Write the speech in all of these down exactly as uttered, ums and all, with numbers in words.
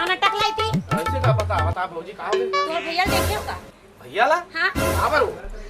ना टकलाई थी। ऐसे का बता, बता भौजी, का हो गए? तोर भैया देखे हो का? भैया ला? हाँ। काबर हो?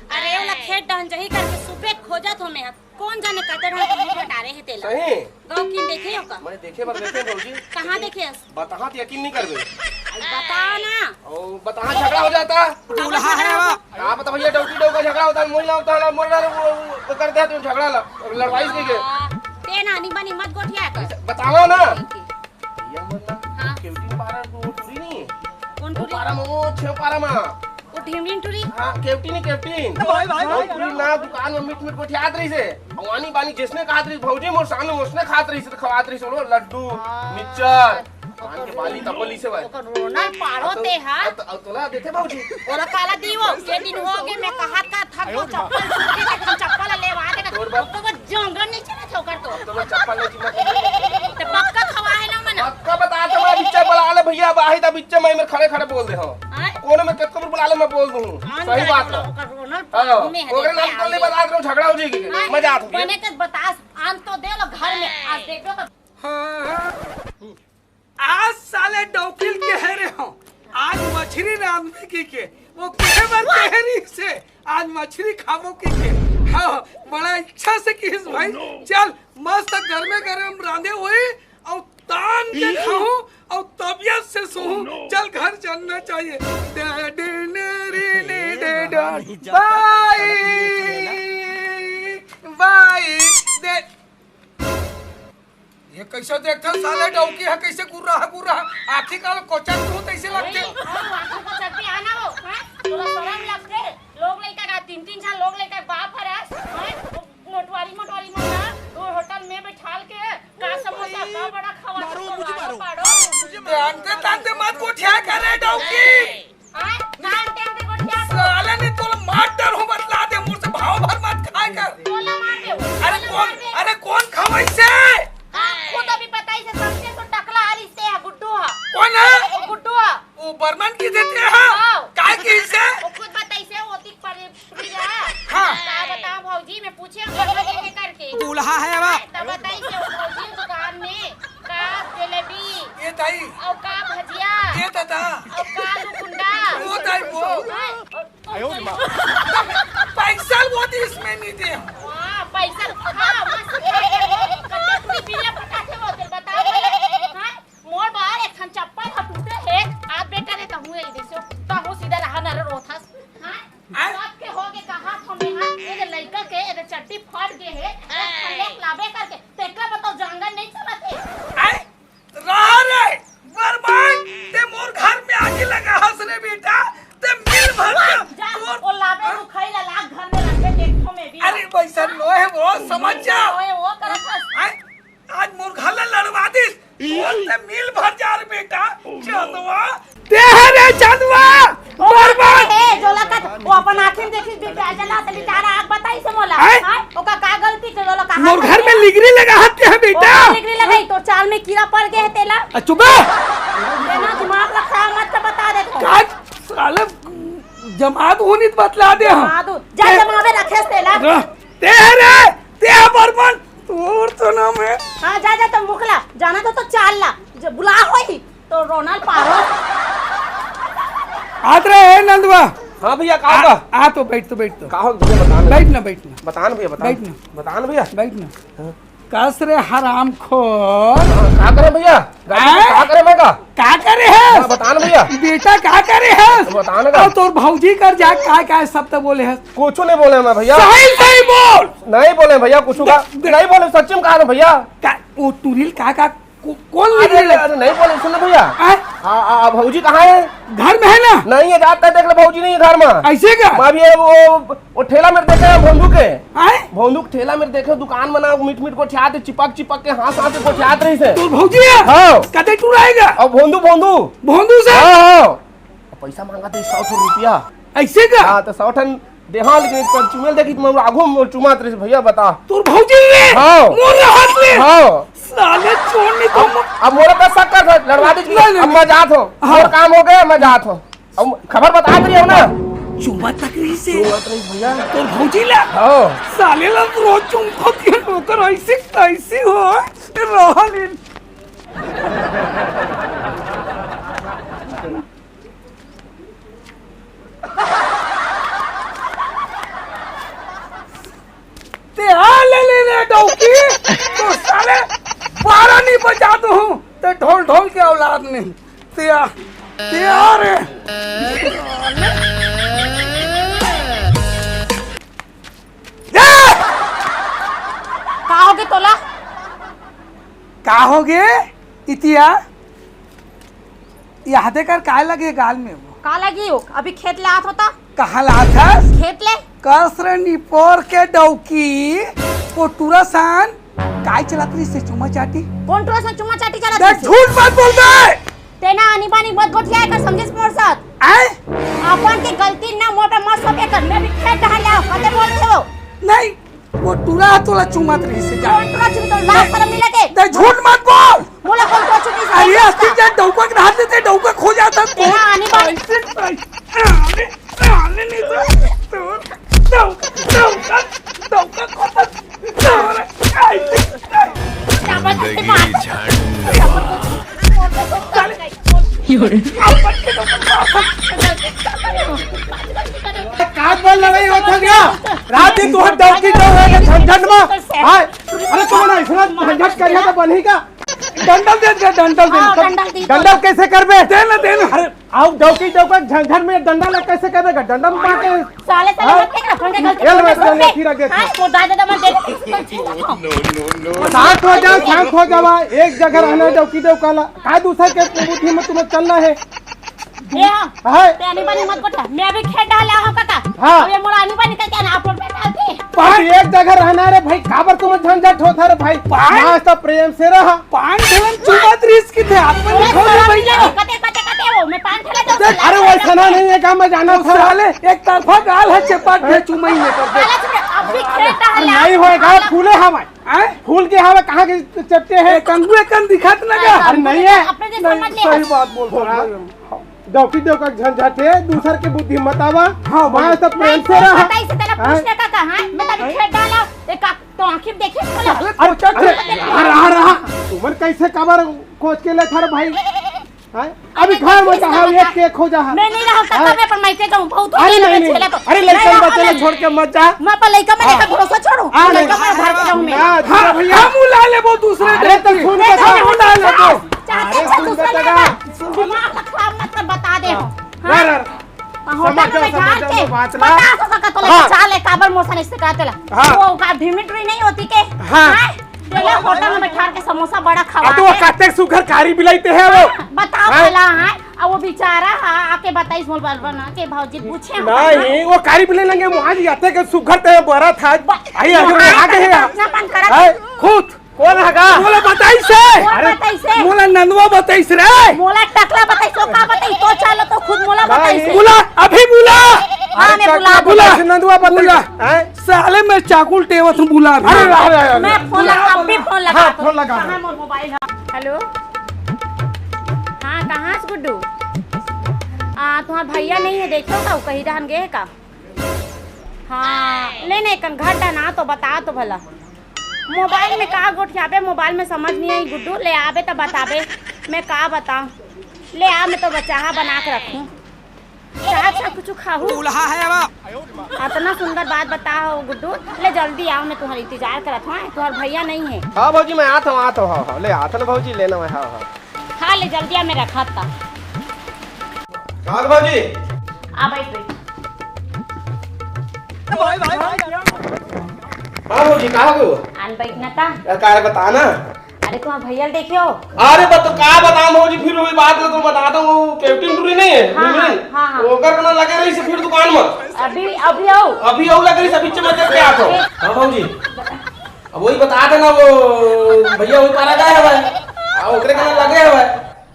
अरे, ओला खेत डहन जही करके सुबह खोजत हो मैं। कौन जाने कते ढंग के मुंह फटारे हे तेला। सही? गौ किन देखे हो का? मैं देखे बर देखे भौजी। कहाँ देखे हस? बताहा त यकीन नहीं करबे। अरे बताओ ना। ओ, बताहा झगड़ा हो जाता। दूल्हा है वो। का बता भैया, डौकी डौका झगड़ा होता है, मोही ला होता है, मोर ला, वो, वो, वो कर दे तू झगड़ा ला, लड़वाई से के। हाँ, ते ना, निबा निमत गोठिया कर। बताओ ना। ठीक है। भैया मन ला हाँ। केवटी पारा वो टूरी नहीं है? कौन वो टूरी? पारा में, वो छेव पारा में। वो ढिमलिन टूरी? हाँ, केवटी नहीं, केवटी। भाई, भाई, वो भाई। टूरी ना दुकान में मीठ मीठ गोठियात रही से। और आनी बानी जिसने कहा रही, भौजी मोर सामने उसने खात रही से, तो खवात रही से, वो लड्डू, हाँ। मिक्सचर, पान के बाली, तब बोली से भाई। ओकर रोनल पारो अब तो, ते हा। अब तो, अब तोला देते भौजी। ओला काला दी वो, के दिन हो गए, मैं कहा का था, वो चप्पल छूट के, हम चप्पल लेवा दे, तोर बाप। ओकर वो जंगल नहीं चला था, ओकर तो। तो मैं चप्पल नहीं चिपक। ते पक्का खवा है ना मना? पक्का बता, तो मैं बिच्चा बुला ले भैया, अब आही ता बिच्चा मैं मेरे खड़े खड़े बोल दे हो। हाँ? कोनो में कतको बुला ले, मैं बोल दूँ। हाँ, सही बात है। ओकर रोनल हाँ, पारो में है, ओकरे नाम देखे तो नहीं आगे। बता रहा हूँ, झगड़ा हो जाएगी। हाँ? मैं जात हूँ। बने के बतास, आन तो दे लो घर में, आज देख लो तो। हाँ, हाँ। आज साले डौकिल कहे रहे हो, आज मछरी रांधने की के, वो कहे बर कहे रही से, आज मछरी खाबो की के। हाँ, बड़ा इच्छा से किस भाई, चल मस्त गरमे गरम रांधे हुए और तान के खाओ और तबियत से सोओ। चल घर चलना चाहिए। डे, डे, ने, रे, ने, डे, डे। बाय, बाय, दे। ये कैसे देखथे साले डौकी है, कैसे गुर्रा है, गुर्रा है। आँखी काला कोचर तू तैसे लगथे। अरे, और आँखों का चड्डी आना हो, हैं? तोला शरम लगथे? लोग लइका का, तीन तीन झन लोग लइका बाप हरस, हैं? वो मोटवारी, मोटवारी मन ना, वो होटल में बैठाल के, का समोसा, का बड़ा खवा मारो, मुझे मारो। जानते ताते मत गोठिया करे डौकी। आय, कान टेम पे गोठिया तो। साले ने तोला मार डर हो बतला दे, मुझसे भाव भर मत खाए कर। तोला मार दे, अरे तोला कौन, मार दे। अरे कौन खवाई से? हाँ, खुद अभी बताई से सबसे तो टकला आली से है, गुड्डू हा। कौन है? वो गुड्डू हा। वो बर्मन की देते हैं? हाँ। काय की से? वो खुद बताई से, वो दिख पड़े, पड़ी रहा। हाँ। का बताओ भौजी, मैं पूछे हम बर्मन के करके। दूल्हा है अब। हाँ, तब बताई से वो भौजी दुकान में का जलेबी ये ताई। और का भजिया। ये दादा। और का लुकुंडा। वो ताई वो। हाँ, और पैसा वो तो इसमें नहीं दे। वाह, पैसा खा, मस्त खा। कत्ते पूरी बिना पटाखे वो तेरे बताओ। हाँ, मोर बार एक ठन चप्पल ह टूटे हे। आज बेटा रे तहूँ यही देसो, तहूँ सीधा रहा न रोथस। हाँ, हाँ? सबके हो के कहा हम यहाँ, ये लड़का के, ये चट्टी फट गए हे, एक ठन लाबे करके, तेका बताओ जंगल नहीं चलत हे। आय? रहा रे, बर्मन, ते मोर घर में आगी लगा हस रे बेटा, ते मिल भर वाह, के जा, तोर ओ लाबे रुखाई ला लाग घर में रख दे, देखो मैं भी। अरे वैसा नो है वो, समझ जा। ओए, वो करत हस। आय? आज मोर घर ला लड़वा दिस, तोर ते मिल भर जा रे बेटा, चंदवा। ते हरे चंदवा, ओ बर्मन। हे, जोला का, वो अपन आँखी में देखिस, बेटा, जला से बेचारा आग बताई से मोला। आय? हाँ? ओका का गलती के लोला कहा मोर घर में लिगरी लगा हत्या है बेटा। ओकर लिगरी लगाई तो चाल में कीड़ा पड़ गए है तेला। आ, चुप बे। तेना दिमाग ला खराब मत कर बता दे तो। का साले जमात होनी तो बतला दे हम। जमात हो। जा ते जमावे रखे तेला। रह, ते है रे, ते है बर्मन, तोर तो नाम है। हाँ, जा, जा, तुम मुखला, जाना तो, तो चाल ला, जो बुला होई। तो रोनल पारो। आत रे, ए नंदवा। हाँ भैया, का आ, होगा? आ तो बैठ, तो बैठ तो। का हो भैया, बता ना। बैठ ना, बैठ ना। बता ना भैया, बता। बैठ ना। बता ना भैया। बैठ ना। हाँ। कस रे हरामखोर। हाँ, का करे भैया? गाड़ी में आय? का करे मैं का? का करे है? हाँ, बता ना भैया। बेटा का करे है? बता ना का? और तोर भौजी कर जा, का, का सब तो बोले है। कुछ नहीं बोले मैं भैया। सही, सही बोल। नहीं बोले भैया, कुछ का। दे, दे। नहीं बोले, सच्ची में कहा ना भैया। का, वो टूरिल का, का को-, कौन अरे, निकले? अरे, नहीं बोले, सुन ना भैया। आय? आ, आ, आ, भौजी कहाँ है? घर में है ना? नहीं है, जाता है, देख ले, भौजी नहीं है घर में। ऐसे का? मैं अभी ये वो, वो ठेला में देखे हैं भोंदू के। आय? भोंदू के ठेला में देखे, दुकान में ना मीठ मीठ गोठियात, चिपक चिपक के हाथ साथ गोठियात रही से। तो भौजी है? हाँ। कते टूर आएगा? और भोंदू, भोंदू। भोंदू से? हाँ, हाँ। पैसा मांगा थे सौ सौ रुपया। ऐसे का? हाँ, तो सौ ठन देहा, लेकिन एक बार चुमेल देखी तो मैं आगू में चुमात रही, भैया बता। तोर भौजी रे? हाँ। मोर रहत रे? हाँ। साले चोर ने तो अब, अब मोला का शक कर लड़वा दे, नहीं, नहीं, अब मैं जात हूँ। हाँ। और काम हो गया, मैं जात हूँ। अब खबर बता रही हूँ ना। चुमा तक रही से। चुमा तो नहीं भैया। तोर भौजी ला? हाँ। साले ला तो रोज चुमको दिया, ओकर ऐसी तैसी हो, रहल इन। नहीं। ते आ, ते आ रे। का होगे तोला? का होगे? इतिया, यह देकर काय लगे गाल में वो? का लगी हो? अभी खेत ले आत होता। कहाँ लात हस? खेत ले। कस रे निपोर के डौकी, वो टूरा सान काय चलत रही से चुमा चाटी? कौन टूरा सान चुमा चाटी चलत देख, रही से? झूठ मत बोल बे। तेना आनी बानी मत गोठिया कर, समझे मोर साथ। आय? अपन के गलती ना मोटा मत सब कर, मैं भी खेत डहार ले आओ, कते बोलते हो? नहीं, वो टूरा तोला चुमत रही से जा। कौन टूरा चुमत रही? लाज शरम नहीं लगे? ते झूठ मत बोल। मोला कौन टूरा चुमत रही? अरे, अस्ती जा डौका के हाथ लेते, डौका खो जाता। तेरा आनी बानी। ऐसे, ऐसे, आने, आने नहीं तो, तो, डौका, डौका, डौका खो जाता। तो, ऐसे, ऐसे। गंदगी झाड़ू। का बोल लड़ाई होत हे क्या? रात दिन तुहर डौकी डौ है के झंझट में। हाय, अरे तुम ना इसना झंझट करिया तो बनही का? डंडल दे दे, डंडल दे। हाँ, डंडल दी। डंडल कैसे करबे? दे ना, दे ना। अरे, आओ डौकी डौका झंझट में डंडा ला कैसे करबे का? डंडा में पाके साले, साले हाँ? मत फेंक ना, फेंक ना, ये ले, फेंक ना, ये ले, फेंक फिर आगे ना। हाँ, वो दादा, दादा मत दे दे। शांत हो जाओ, शांत हो जाओ। एक जगह रहना, डौकी डौका ला। का दूसर के बुद्धि में तुम्हें चलना है? ए, हाँ। हाँ। ते आनी बानी मत बता। मैं अभी खेत डाल आया हूँ, काका। हाँ। अब ये मोर आनी बानी का क्या ना, आप लोग बैठा थे। पाँच एक जगह रहना रे भाई, काबर तुम्हें झंझट होता रे भाई। पाँच? मस्त प्रेम से रहा। पान ठेलन चुमत रिस की थे, आप में अरे, खोल दे भैया। कते, कते, कते हो? मैं पान ठेला तो देख, अरे, वैसा ना नहीं है का, मैं जाना था। साले, एक तरफा गाल है, चपाट है, चुमई में कर दे। साला, चुप रह, अब भी खेत डाल अरे, आया। नहीं होएगा, फूले हवा। हैं? फूल के हवा कहाँ के चपटे हैं? एक अंगू एक अंग दिखत ना का? अरे, नहीं है। अपने जैसे नहीं, समझ ले। सही बात बोल रहा है। डौकी डौका झंझट है, दूसर के बुद्धि मत आवा। हाँ, भाई। मैं तो प्रेम से रहा। बताई से तेरा हैं? पूछने का कहा है? मैं तभी खेत डाला, एक का-, तो आँखी में देखे बोला। अरे, अरे, अरे, रहा, रहा। तुमन कैसे कबर खोज के ले थारे भाई? हैं? अभी अरे, घर में कुछ कहा, नहीं एक पता। केक हो जा। मैं नहीं रहा, हैं? मैं अपन मायके जाऊँ, बहुत हो अरे, गया, नहीं, मैं नहीं। झेला तो। अरे, नहीं लड़का रहा, बच्चा नहीं। छोड़ के मत जा। मैं अपन लड़का में हाँ। लेकर भरोसा छोड़ू। हाँ, लड़का नहीं। में घर जाऊँ मैं। ना, हाँ, दूसरा भैया। हम बुला लेबो दूसरे अरे, तो व्यक्ति। सुन नहीं, बेटा। हम बुला लेबो। चाचा, अरे, चाचा, सुन दूसरा बेटा। लड़का। दिमाग खराब मत कर, बता दे हम। हाँ। हाँ। अरे, अरे। हाँ, होटल समझ में जाओ, बैठा समझ जाओ, के वो बात ना। पचास सौ का तो हाँ। लेके चाले, काबर मोसन इससे कहते ला। हाँ। वो का ढिमिटरी नहीं होती के? हाँ। हाँ? ये ले होटल में बैठा के समोसा बड़ा खवा आ, तो वो के। काते सुघर कारी बिलाइते हैं वो। हाँ, बताओ हाँ? भला, हाँ? अब वो बेचारा, हाँ, आके बताइस मोल बाल बना के भौजी पूछे हम। नहीं, वो कारी बिलाई लगे, वहाँ जाते के सुघर ते बड़ा था। ब-, आई, आई, वहाँ आगे तक है। इतना मन करत हाँ, खुद। कौन हगा? मोला बताइस हे। कौन अरे, बताइस हे? मोला नंदवा बताइस रे। मोला टकला बताइस, तो का बताइस? तो चलो तो खुद मोला नहीं। बताइस हे। बुला, अभी बुला। हाँ, अरे, मैं बुला टकला दूँ। बताइस, नंदवा बताइस। बुला। हैं? साले मैं चाकुल टेवत हूँ, बुला अभी। अरे, अरे, अरे, अरे। मैं फोन लगा, अभी फोन लगा हाँ, दो। फोन लगा दो। कहाँ मोर मोबाइल है? हेलो। हाँ, कहाँ से गुड्डू? आ, तुम्हार भैया नहीं है, देखो का, वो कहीं रहन गए का? हाँ, ले नहीं, कन घर डना तो बता तो भला। मोबाइल में का गोठियाबे, मोबाइल में समझ नहीं आई गुड्डू, ले आबे त बताबे, मैं का बताऊं, ले आ, मैं तो बचाहा बना के रखूं, चाह चाह कुछ खाहू। दूल्हा है अब। इतना सुंदर बात बता हो गुड्डू, ले जल्दी आओ, मैं तुम्हारा इंतजार करत हूँ, तुम्हार भैया नहीं है। हाँ भौजी, मैं आत हूँ, आत हूँ, हाँ, हाँ, ले आत ना भौजी, लेना मैं, हाँ, हाँ। हाँ, ले जल्दी आ, मैं रखत था। का भौजी? आ, बैठ, बैठ। हाँ भौजी, का हो? आन बैठ ना ता। यार, का है, बता ना। अरे, तुम्हार भैया ल देखे हो? अरे, बत-, का बताऊं भौजी, फिर वही बात ला तो बता दो, वो कैप्टन टूरी नहीं है, हाँ, हाँ, हाँ, हाँ। ओकर कना लगे रही से फिर दुकान में। अभी, अभी आओ। अभी आओ लगे रही से, बीच में देख के आत हो। हाँ भौजी। अब वही बता देना, वो भैया वही पारा गए हवे, आ, ओकरे कना लगे हवे।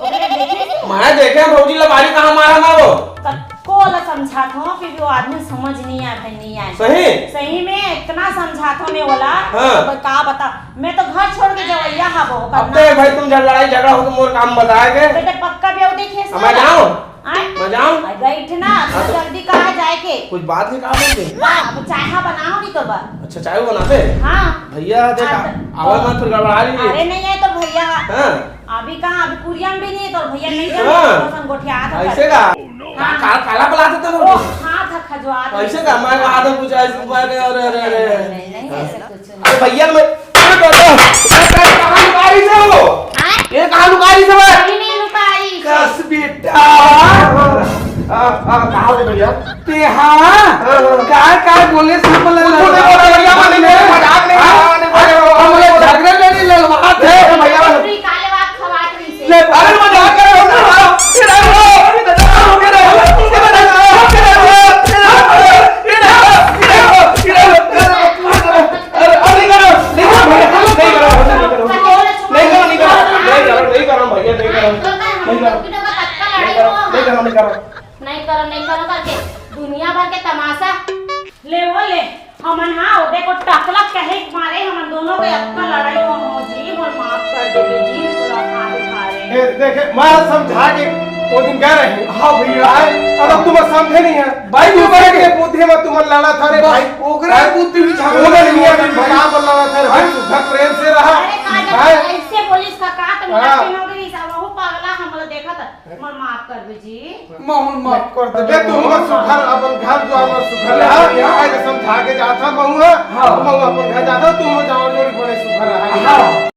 ओकरे देखे? मैं देखे भौजी ला बारी कहाँ मारा ना वो। तब को ला समझात हो कि वो आदमी समझ नहीं आए भाई, नहीं आए। सही? सही में इतना समझात हो मैं बोला, हाँ। अब का बता, मैं तो घर छोड़ के जवैया हबो, अब करना। तो भाई तुम जब लड़ाई झगड़ा हो तो मोर काम बताए के। बेटा पक्का भी आओ देखे अब मैं जाऊँ? आय? मैं जाऊँ? अरे बैठ ना, तू हाँ, तो जल्दी कहाँ जाए के? कुछ बात नहीं, कहाँ बोलते? हाँ, अब चाय हाँ बनाओ नहीं तो बा। अच्छा, चाय वो बनाते हैं? हाँ। भैया, देख, हाँ, तो आवाज मत फिर गड़बड़ा रही है। अरे नहीं है तो भैया। हाँ। अभी कहाँ, अभी कुरिया में भी नहीं है तो भैया नहीं है, हाँ। तो संगोठिया था ऐसे कर। का? हाँ। का-, काला बुलाते थे ओ, लोग? हाँ, था खजवात। ऐसे का? मैं कहा था कुछ ऐसे, मैं कहा, अरे, अरे, अरे। नहीं, नहीं, नहीं, ऐसा कुछ नहीं। अरे भैया, मैं, अरे दादा, ये कहाँ लुका रही थे वो? आय? ये कहाँ लुका रही थे मैं? कहीं नहीं लुका, बेटा। आ, आ, कहाँ हो भैया? ते हाँ? हाँ, हाँ। काय, काय बोले सब बोले कुछ नहीं बोला भैया, मैं नहीं बोला, मजाक नहीं, हाँ? हाँ, नहीं बोला, हाँ, हम लोग झगड़ा नहीं, लड़वा थे। ए, भैया, ले, अरे मजाक कर रहे हो ना, हाँ। ये रहे हो, ये रहे हो, ये रहे हो, ये रहे हो, ये रहे हो, ये रहे हो, ये रहे हो, ये रहे हो, ये रहे हो। अरे, अरे, नहीं करो, नहीं करो भैया, नहीं करो, नहीं करो, नहीं करो, नहीं करो, नहीं करो भैया, नहीं करो, नहीं करो, नहीं करो, नहीं करो, नहीं करो। नहीं करो, नहीं करो करके दुनिया भर के तमाशा। ले वो ले, हमन हाँ, वो देखो टकला कहे के मारे हमन दोनों के अतना लड़ाई हो, हो जी, मोर माफ कर देबे जी, तोला हाथ उठा रहे। ए, देखे, मैं समझा के वो दिन कह रहे हैं। हाँ भैया। आए, अब तुम समझे नहीं है। भाई, तू तू बड़े समझे। के बुद्धि में तुम लड़ा था रे बस, भाई। ओकरा बुद्धि भी झाड़ू ओकरा लगा नहीं है, दिया भाई। क्या बोल रहा था रे भाई? हाँ। सुधा प्रेम से रहा। अरे, का जब भाई। ऐसे बोलिस का, का तुम हाँ। लड़के नौकरी सा, वहू पागला हम लोग देखा था। मोर माफ कर दो जी। महू ल माफ कर दे। बे, तुम मत सुधर, अपन घर दुआर मत सुधर ले, हाँ? भैया। ऐसे समझा के जाता महू, हाँ? हाँ। महू अपन घर जाता, तुम जाओ जोड़ी बड़े सुधर रहा है। हाँ।